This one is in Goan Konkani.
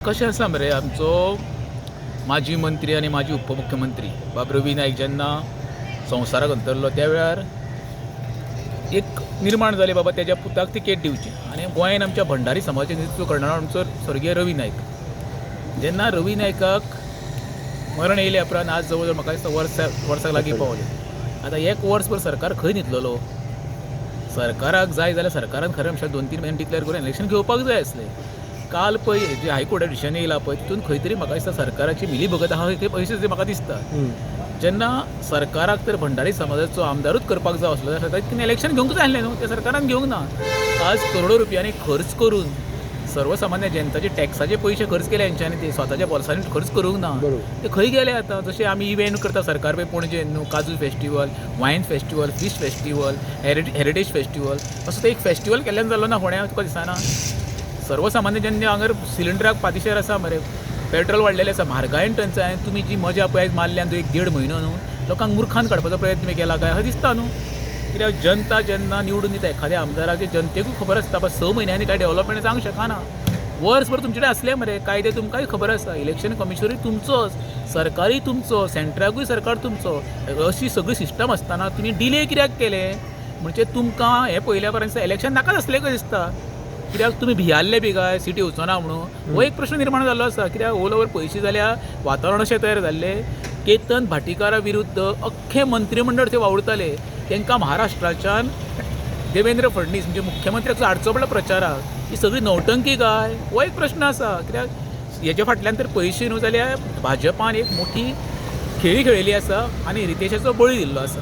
कशें आसा मरे, आमचो माजी मंत्री आनी माजी उपमुख्यमंत्री बाब रवी नायक जेन्ना संवसाराक अंतरलो, त्या वेळार एक निर्माण जालें, बाबा तेज्या पुताक तिकेट दिवची. आनी गोंयान आमच्या भंडारी समाजाचें नेतृत्व करणारो आमचो स्वर्गीय रवी नायक. जेन्ना रवी नायकाक मरण येयल्या उपरांत आज जवळ जवळ म्हाका दिसता वर्सा वर्साक लागीं पावलें. आतां एक वर्सभर सरकार खंय न्हिदलेलो? सरकाराक जाय जाल्यार सरकारान खरें म्हणल्यार 2-3 म्हयने डिक्लेअर करून इलेक्शन घेवपाक जाय आसलें. काल पळय जे हायकोर्टा डिसिजन येयला पळय, तितून खंय तरी म्हाका दिसता सरकाराची मिली भगत आहा अशें म्हाका दिसता. जेन्ना सरकाराक तर भंडारी समाजाचो आमदारूच करपाक जाय आसलो जाल्यार सरकार इलेक्शन घेवंक जाय आसलें न्हू, तें सरकारान घेवंक ना. आज करोडो रुपयांनी खर्च करून सर्वसामान्य जनताचे टॅक्साचे पयशे खर्च केले हेंच्यांनी, ते स्वताच्या बोल्सांनी खर्च करूंक ना. ते खंय गेले आतां? जशें आमी इव्हेंट करता सरकार पळय पणजे न्हू, काजू festival, wine festival, fish festival, heritage festival, असो तो एक फेस्टिवल केल्ल्यान जालो ना फोंड्यां, तुका दिसना? सर्वसामान्य जनते हांगर सिलिंडराक पातिशेर आसा मरे, पेट्रोल वाडलेलें आसा, म्हारगायेन टंचाय. तुमी जी मजा पळय मारल्या एक देड म्हयनो न्हू, लोकांक मुर्खान काडपाचो प्रयत्न तुमी केला काय अशें दिसता न्हू. कित्याक जनता जेन्ना निवडून दिता एखाद्या आमदाराक, जनतेकूय खबर आसता बाबा 6 म्हयन्यांनी काय डेवलपमेंट जावंक शकना. वर्सभर तुमचे कडेन आसलें मरे, कायदे तुमकांय खबर आसा, इलेक्शन कमिशनरूय तुमचोच, सरकारूय तुमचो, सेंट्राकूय सरकार तुमचो, अशी सगळी सिस्टम आसतना तुमी डिले कित्याक केले? म्हणजे तुमकां हें पयल्या पर्यंत इलेक्शन नाकाच आसलें कशें दिसता. कित्याक तुमी भियाल्ले बी काय सिटी येवचो ना म्हणून? हो एक प्रश्न निर्माण जाल्लो आसा. कित्याक ऑल ओवर पयशे जाल्यार वातावरण अशें तयार जाल्लें, केतन भाटीकारा विरुद्ध अख्खें मंत्रीमंडळ थंय वावुरताले. तांकां महाराष्ट्राच्यान देवेंद्र फडणवीस म्हणजे मुख्यमंत्र्याचो हाडचो पडलो प्रचाराक. ही सगळी नौटंकी काय, हो एक प्रश्न आसा. कित्याक हेच्या फाटल्यान तर पयशे न्हू जाल्यार भाजपान एक मोठी खेळी खेळिल्ली आसा आनी रितेशाचो बळी दिल्लो आसा.